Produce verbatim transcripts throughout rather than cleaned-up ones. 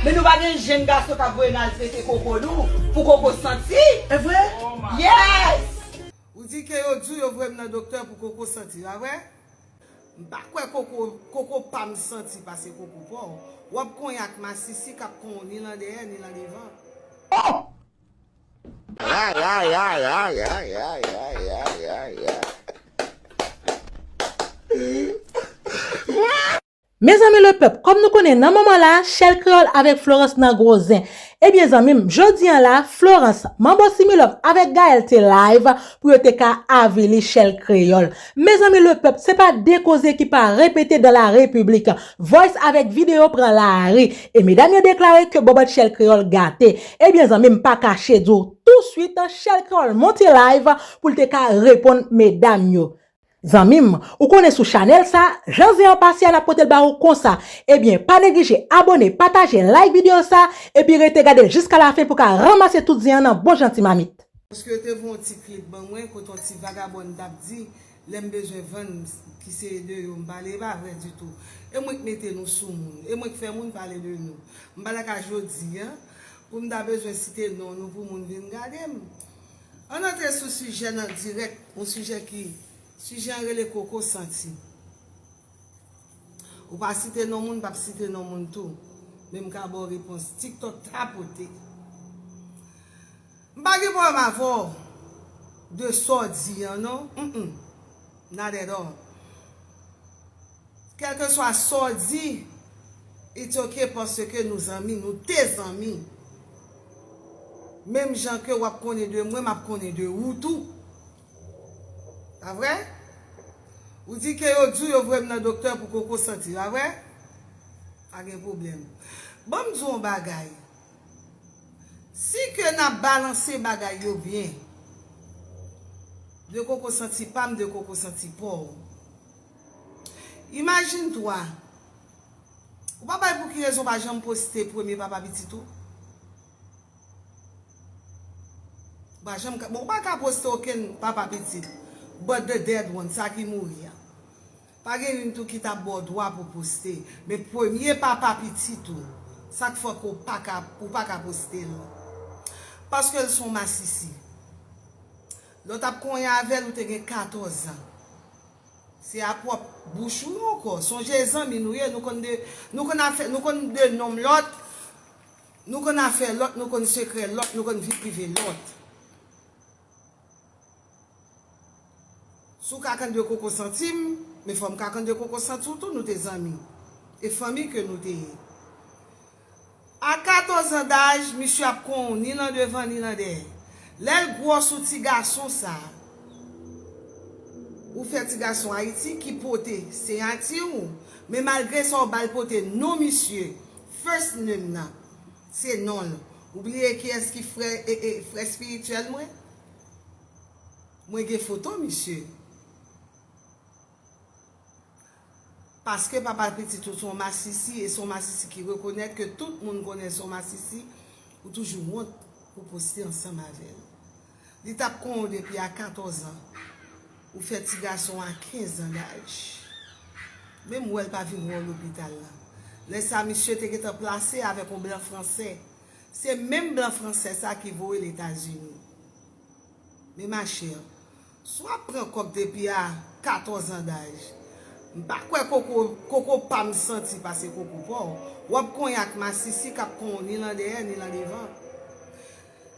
Men nou pa gen jenn gason k ap voye n al trete koko nou pou koko santi. E vre? Yes! Ou di ke yo di w yo voye m nan doktè pou koko santi, pa vre? M pa kwè koko, koko pa m santi pase koko pa w. W ap konyen ak masisi k ap konyen w ni lan dèyè, ni lan devan. Mezanmi lepèp, kòm nou konnen nan moman la, Chèl Kreyòl avèk Florence nan gwo zen. Ebyen zanmi m, jodi an la, Florence, Manbo Similòm avèk Gaëlle te live pou yo te ka avili Chèl Kreyòl. Mezanmi lepèp, se pa de koze ki pa repete dans la République. Voice avèk videyo pran lari. E medam yo deklare ke bòbòt Chèl Kreyòl gate. Ebyen zanmi m, pa kache di w, touswit Chèl Kreyòl monte live pou l te ka reponn medam yo. Zanmi m, ou konnen sou chanèl sa, jan zen an pase a n ap pote l ba ou konsa. Ebyen, pa neglije abòne, pataje, like videyo sa, epi rete gade l jiska lafen pou w ka ranmase tout zen an nan bon jan ti mamit. Paske yo te voye yon ti klip ban mwen kote yon ti vagabòn t ap di lè m bezwen vann ki se de yo m pale, e pa vre ditou. E mwen k mete nou sou moun, e mwen k fè moun pale de nou. M pa ta ka jodi a pou m ta bezwen site non nou pou moun vin gade m. Ann antre sou sijè nan dirèk, yon sijè ki, sijè an rele koko santi. Ou pa site non moun, m p ap site non moun tou. Men m ka ba w repons. TikTok tapote. M pa gen pwoblèm avè w de sa w di an non. Mm, mm. Not at all. Kèlkeswa sa w di, it's ok paske nou zanmi, nou te zanmi. Menm jan ke w ap konnen de mwen, m ap konnen de ou tou. Pa vre? Ou di ke yo di w yo voye m nan doktè pou koko santi, pa vre? Pa gen pwoblèm. Ban m di w yon bagay. Si ke n ap balanse bagay yo byen, de koko santi pa m, de koko santi pa w. Imajine twa, ou pa bay pou ki rezon w pa janm poste premye papa pitit ou? Ou pa janm ka, bon, ou pa ka poste okenn papa pitit, but the dead one, sa ki mouri a. Pa gen youn tou ki t ap ba w dwa pou poste, men premye papa pitit ou, sa k fè ke w pa ka, ou pa ka poste l. Paske l se yon masisi. Lè w t ap konyen avè l, ou te gen katòz an. Se a pwòp bouch ou ankò. Sonje zanmi nou ye, nou konn de, nou konn afè, nou konn de nonm lòt, nou konn afè lòt, nou konn sekrè lòt, nou konn vi prive lòt. Si w ka konn de koko santi m, men fò m ka konn de koko santi w tou, nou te zanmi. E fanmi ke nou te ye. A katòz an daj, misye ap konyen w ni nan devan ni nan dèyè. Lè l gwòs ou ti gason sa, ou fè ti gason Ayiti ki pote siyati w, men malgre sa w ba l pote non misye, first name nan, se non l. Ou bliye kiyès ki frè, e, e, frè espirityèl mwen? Mwen gen foto misye. Paske papa pitit ou se yon masisi, e se yon masisi ki rekonèt ke tout moun konnen se yon masisi, ou toujou wont pou poste ansanm avè l. Li t ap konyen w depi a katòz an. Ou fè ti gason a kenz an daj. Menm wè l pa vin wè w lopital la. Lè sa misye te gentan plase avèk yon blan fransè. Se menm blan fransè sa ki voye l Etazini. Men machè, si w ap pran kòk depi a katòz an daj, m pa kwè koko, koko pa m santi pase koko pa w. W ap konyen ak masisi k ap konyen w ni lan dèyè ni lan devan.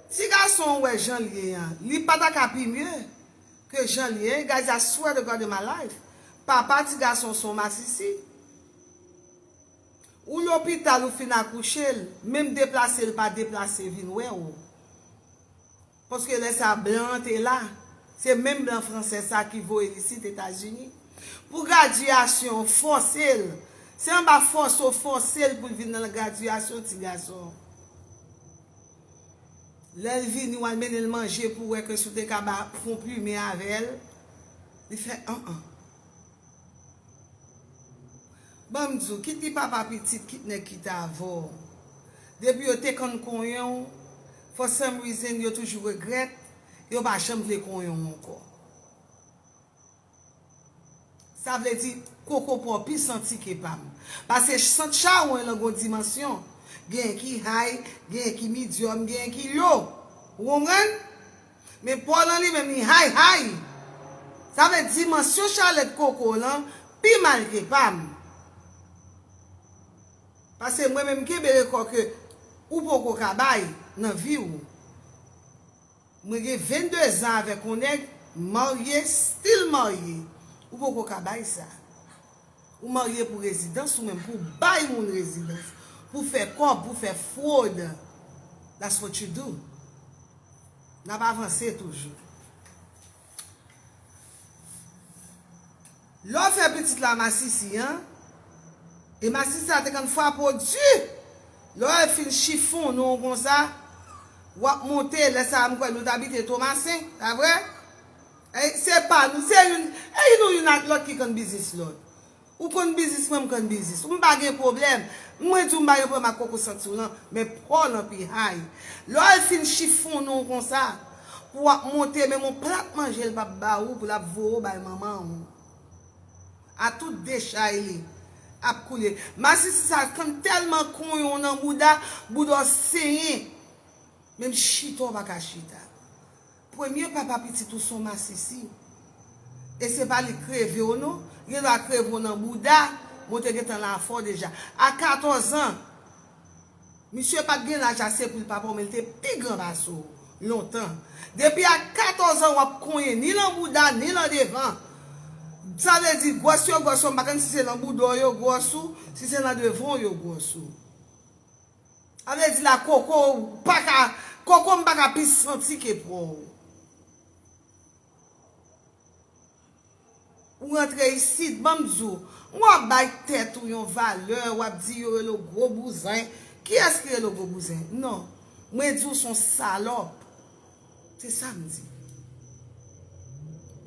Ti gason w wè jan l ye an, li pa ta ka pi mye ke jan l ye. Guys, I swear to God in my life, papa ti gason se yon masisi. Ou lopital, ou fin akouche l, menm deplase l pa deplase vin wè w. Paske lè sa blan an te la, se menm blan fransè sa ki voye l isit Etazini. Pou gradyasyon, fòse l. Se anba fòse w fòse l pou l vin nan gradyasyon ti gason. Lè l vini, w al mennen l manje pou w wè ke si w te ka ba fon plimen avè l. Li fè an an. Ban m di w, kit li papa pitit, kit nèg ki t avè w. Depi yo te konn konyen w, for some reason, yo toujou regrèt, yo pa janm vle konyen w ankò. Sa vle di, koko pa w pi santi ke pa m. Paske sant chawony lan gon dimansyon. Genyen ki high, genyen ki medium, genyen ki low. Ou konprann? Men pa w lan li menm li high high. Sa vle dimansyon chalèt koko w lan pi mal ke pa m. Paske mwen menm kenbe rekò ke ou poko ka bay nan vi w. Mwen gen vennde zan avèk yon nèg, marye, still marye. Ou poko ka bay sa. Ou marye pou rezidans ou menm, pou bay moun rezidans, pou fè kòb, pou fè fwod. That's what you do. N ap avanse toujou. Lè w fè pitit la masisi an, e masisi a te konn frape w di. Lè w fin chifonnen w konsa, w ap monte, lè sa a m kwè nou t abite Tomasen, pa vre? E se pa nou, se youn, e nou youn ak lòt ki konn biznis lòt. Ou konn biznis mwen, m konn biznis ou, m pa gen pwoblèm. Mwen di w m pa gen pwoblèm ak koko santi w lan, men pa w lan pi high. Lè w al fin chifonnen w konsa, pou w ap monte, menm yon plat manje l p ap ba ou, pou l ap voye w bay manman w. A tout dechay li ap koule. Masisi sa konn tèlman konyen w nan bouda, bouda w senyen. Menm chita w pa ka chita. Premye papa pitit ou se yon masisi. E se pa li k kreve w non. Li gendwa kreve w nan bouda, men w te gentan la afè w deja. A katòz an, misye pa t gen laj ase pou l papa w, men l te pi gran pase w lontan. Depi a katòz an, w ap konyen ni lan bouda, ni lan devan. Sa vle di, gwòs yo gwòs ou, m pa konn si se lan bouda w yo gwòs ou, si se lan devan w yo gwòs ou. Sa vle di la koko w pa ka, koko m pa ka pi santi ke pa w. Ou rantre isit, ban m di w, w ap bay tèt ou yon valè, w ap di yo rele w gwo bouzen. Kiyès ki rele w gwo bouzen? Non. Mwen di w se yon salòp. Se sa m di.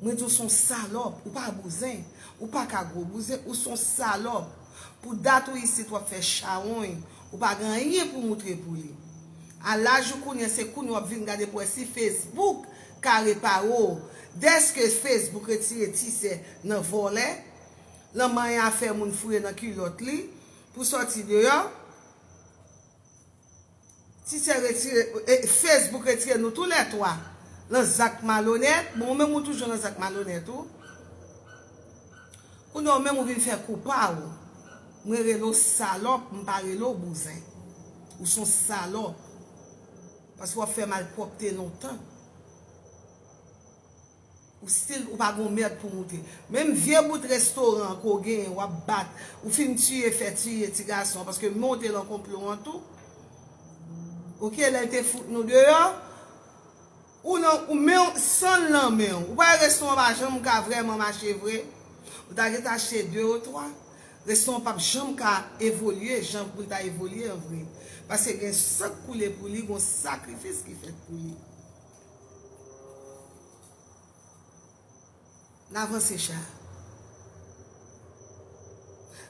Mwen di w se yon salòp, ou pa bouzen, ou pa ka gwo bouzen, ou se yon salòp. Pou dat ou isit w ap fè chawony, ou pa gen anyen pou moutre pou li. A laj ou kounye a, se kounye a w ap vin gade pou wè si Facebook ka repare w. Dèske Facebook retire Tisè nan vòlè, lan manyen afè moun foure nan kilòt li, pou sòti deyò. Tisè retire, e, Facebook retire nou toulètwa lan zak malonèt. Bon, ou menm ou toujou nan zak malonèt ou. Kounye a ou menm ou vin fè kou pa w. Mwen rele w salòp, m pa rele w bouzen. Ou se yon salòp. Paske w ap fè malpwòpte lontan. Ou still, ou pa gon mèd pou moute. Menm vye bout restoran ke w genyen, w ap bat. Ou fin tiye, fè tiye ti gason an, paske men w te lan konplo an tou. Oke, lè l te fout nou deyò, ou nan, ou men w, san l nan men w. Ou pa wè restoran pa janm ka vrèman mache vre. Ou ta gentan achte de ou twa. Restoran p ap janm ka evolye jan pou l ta evolye an vre. Paske gen san k koule pou li, gon sakrifis ki fèt pou li. N avanse cha.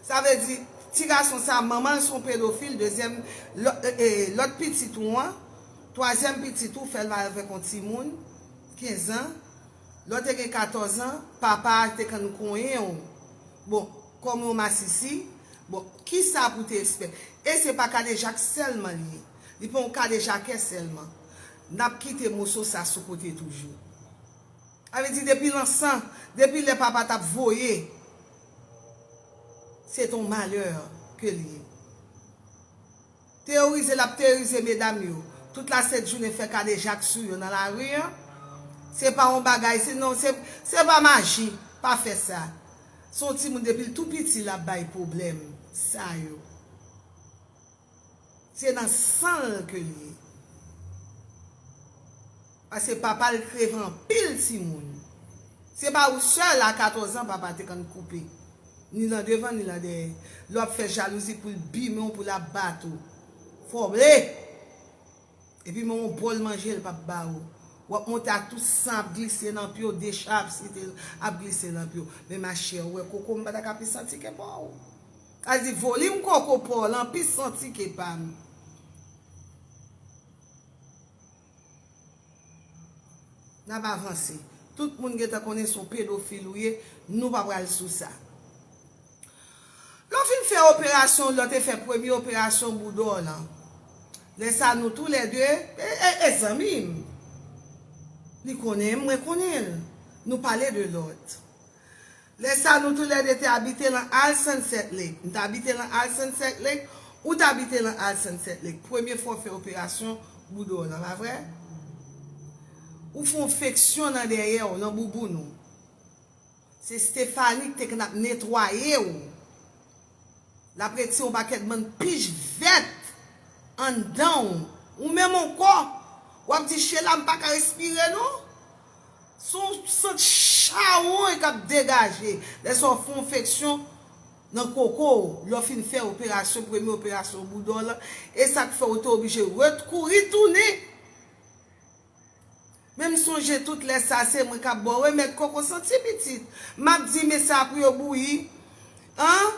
Sa vle di, ti gason sa, manman l se yon pedofil, dezyèm, lò-, e, e, lòt pitit ou an, twazyèm pitit ou, fè l avèk yon timoun, kenz an, lè w te gen katòz an, papa a te konn konyen w. Bon, kòm yon masisi, bon, kisa pou te espè? E se pa kadejak sèlman li ye. Li pa yon kadejakè sèlman. N ap kite moso sa sou kote toujou. Sa vle di depi lan san, depi lè papa t ap voye, se t on malè ke l ye. Teyorize l ap teyorize medam yo. Tout lasent jounen fè kadejak sou yo nan lari an. Se pa yon bagay, se non, se, se pa maji. Pa fè sa. Se yon timoun depi l tou piti l ap bay pwoblèm sa yo. Se nan san l ke l ye. Paske papa l kreve anpil timoun. Se pa ou sèl a katòz an papa te konn koupe. Ni lan devan, ni lan dèyè. Lè w ap fè jalouzi pou l bimen w, pou l ap bat ou. Fò w ble. Epi men yon bòl manje l p ap ba ou. W ap monte ak tout san ap glise nan pye w, decha ap site ap glise nan pye w. Men machè, ou wè koko m pa ta ka pi santi ke pa w. Sa di volim koko pa w lan pi santi ke pa m. N ap avanse. Tout moun gentan konnen se yon pedofil ou ye, nou pa pral sou sa. Lè w fin fè operasyon, lè w te fè premye operasyon bouda w lan. Lè sa nou toulède, e, e, e zanmi m. Li konnen m, mwen konnen l. Nou pale de lòt. Lè sa nou toulède te abite lan Al Sunset Lake. M te abite lan Al Sunset Lake, ou te abite lan Al Sunset Lake. Premye fwa w fè operasyon bouda w lan, pa vre? Ou fè yon feksyon nan dèyè w, nan bouboun ou. Se Stephanie ki te konn ap netwaye w. L ap retire yon pakèt bann pich vèt anndan w. Ou menm ankò, w ap di, "Chela, m pa ka respire non." Se yon sant chawony k ap degaje. Lè sa w fè yon feksyon nan koko w, lè w fin fè operasyon, premye operasyon bouda w lan, e sa k fè w te oblije rekouri tounen. Men m sonje tout lè sa, se mwen k ap ba w remèd koko santi, pitit. M ap di, men sa pou yo bouyi. An?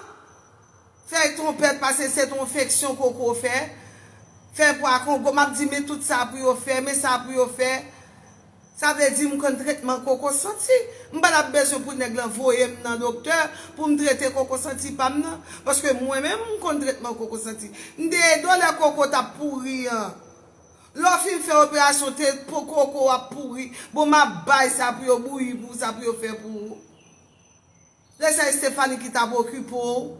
Fèy twonpèt, paske se t yon enfeksyon koko fè. Fèy pwa kongo, m ap di, men tout sa pou yo fè, men sa pou yo fè. Sa vle di m konn tretman koko santi. M pa t ap bezwen pou nèg lan voye m nan doktè pou m trete koko santi pa m nan. Paske mwen menm, m konn tretman koko santi. M te ede w lè koko t ap pouri an. Lè w fin fè operasyon, te po koko w ap pouri. Bon, m ap bay sa pou yo bouyi pou ou, sa pou yo fè pou ou. Lè sa, Stephanie ki t ap okipe w.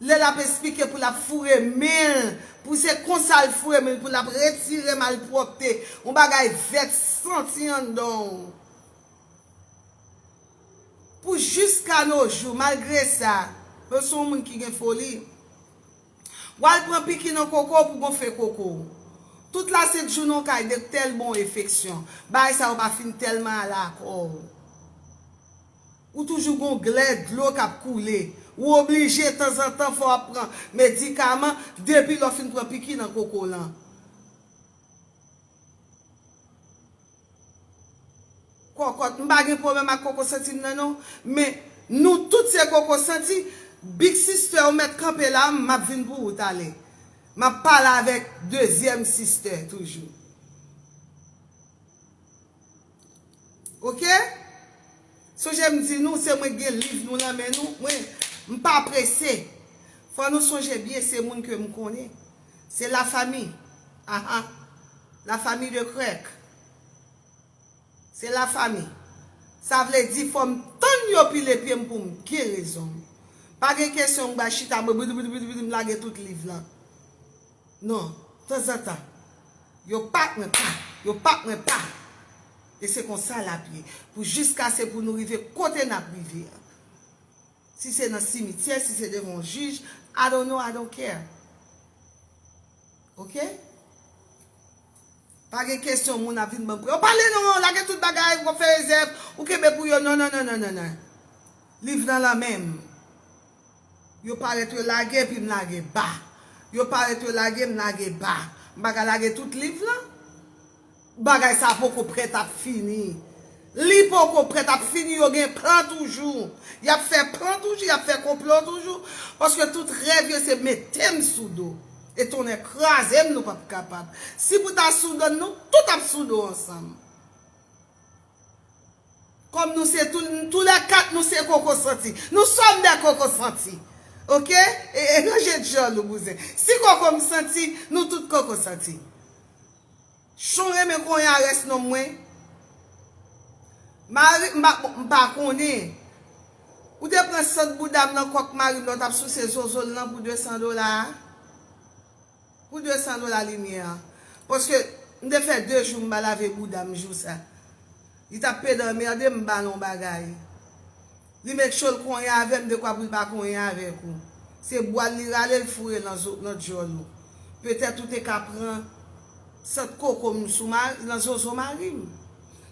Lè l ap esplike pou l ap foure men l, pou se konsa l foure men l, pou l ap retire malpwòpte, yon bagay vèt santi anndan w. Pou jiska no jou, malgre sa, yo se yon moun ki gen foli. W al pran piki nan koko pou gonfle koko w. Tout lasent jounen w kay de tèl bon enfeksyon. Bagay sa yo pa fin tèlman ale akò w. Ou toujou gon glè dlo k ap koule. Ou oblije tanzantan fò w ap pran medikaman depi lè w fin pran piki nan koko w lan. Kòkòt, m pa gen pwoblèm ak koko santi m nan non. Men nou tout se koko santi. Big sister, ou mèt kanpe la, m ap vin pou ou talè. M ap pale avèk dezyèm sister toujou. Oke? Sonje m di nou, se mwen k gen liv nou nan men nou. Mwen, m pa prese. Fò nou sonje byen, se moun ke m konnen. Se la famille. Aha. La famille de Krèk. Se la famille. Sa vle di fò m tann yo pile pye m pou m gen rezon m. Pa gen kesyon m bay chita mwen bidi bidi bidi bidi m lage tout liv lan. Non, tanzantan. Yo pa k mwen pa, yo pa k mwen pa. E se konsa l ap ye. Pou jiskase pou nou rive kote n ap rive an. Si se nan simityè, si se devan yon jij, I don't know, I don't care. Oke? Pa gen kesyon moun ap vin ban m pre. Yo pale non, lage tout bagay, w ap fè rezèv, ou kenbe pou yo. Non, non, non, non, non, non. Liv nan lan men m. Yo parèt yo lage, epi m lage ba. Yo parèt yo lage, m lage ba. M pa ka lage tout liv lan. Bagay sa poko prèt ap fini. Li poko prèt ap fini, yo gen plan toujou. Y ap fè plan toujou, y ap fè konplo toujou. Paske tout rèv yo se mete m sou do. E tonnè kraze m, nou p ap kapab. Si pou ta sou do n, nou tout ap sou do ansanm. Kòm nou se tou, tou lè kat nou se koko santi. Nous sommes des koko santi. Oke? E, e ranje djòl ou bouzen. Si koko m santi, nou tout koko santi. Chon renmen konyen a rès nonm mwen. Mari, m pa, m pa konnen. Ou te pran sant bouda m nan kòk mari m lè w t ap souse zozo l lan pou de san dola a? Pou de san dola limyè an. Paske m te fè de jou m pa lave bouda m jou sa. Li t ap pede anmède m, m ba l yon bagay. Li make sure l konyen avè m dekwa pou l pa konyen avèk ou. Se bwal li rale l foure nan zo, nan djòl ou. Petèt ou te ka pran sant koko m sou ma, nan zozo mari m.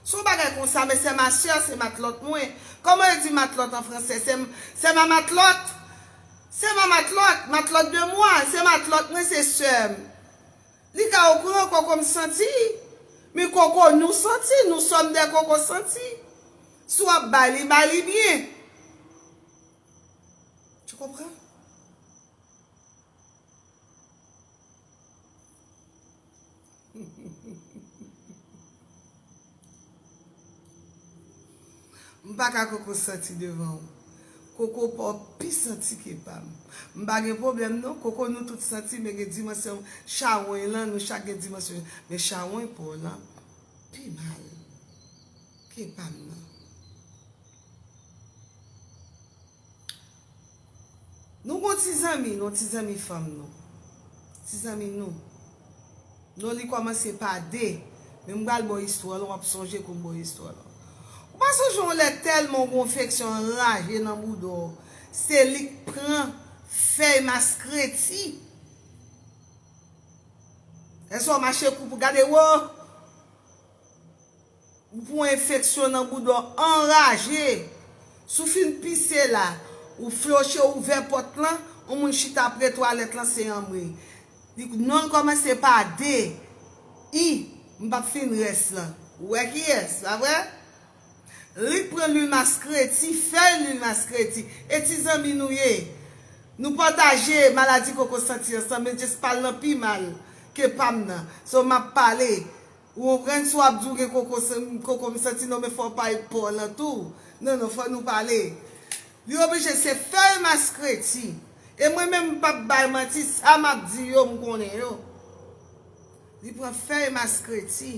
Se yon bagay konsa, men c'est ma sœur, se matlòt mwen. Kòman yo di matlòt an fransè? C'est, c'est ma matlotte. C'est ma matlotte, matlotte de moi, se matlòt mwen, se sè m. Li ka okouran koko m santi. Men koko nou santi, nous sommes des koko santi. Si w ap bay li, bay li byen. Tu comprends? M pa ka koko santi devan ou. Koko pa w pi santi ke pa m. M pa gen pwoblèm non, koko nou tout santi, men gen dimansyon chawony lan, nou chak gen dimansyon. Men chawony pa w lan pi mal ke pa m nan. Nou gon ti zanmi, nou ti zanmi fanm nou. Ti zanmi nou. Non li kòmanse pa D. Men m pral ba w istwa l, w ap sonje kou m ba w istwa l. Ou pa sonje yon lè tèlman w gon enfeksyon anraje nan bouda w, se li k pran fèy maskreti. Èske w mache kou pou gade wo? Ou pran enfeksyon nan bouda w anraje. Si w fin pise la, ou floche, ouvè pòt lan, yon moun chita pre twalèt lan, se anmwe. Li non l kòmanse pa D, I, m p ap fin rès lan. Ou wè kiyès, pa vre? Li k pran lwil maskreti, fèy lwil maskreti. E ti zanmi nou ye. Nou pataje maladi koko santi ansanm, men just pa l lan pi mal ke pa m nan. So, m ap pale. Ou konprann, si w ap di w gen koko, koko m santi non, men fò w pale pa w lan tou. Non, non, fò nou pale. Li oblije se fèy maskreti. E mwen menm m p ap bay manti, sa m ap di yo, m konnen yo. Li pran fèy maskreti.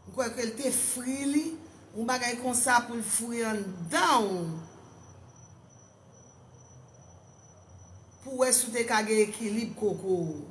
M kwè ke l te fri li, yon bagay konsa pou l fri anndan w. Pou w wè si w te ka gen ekilib koko w.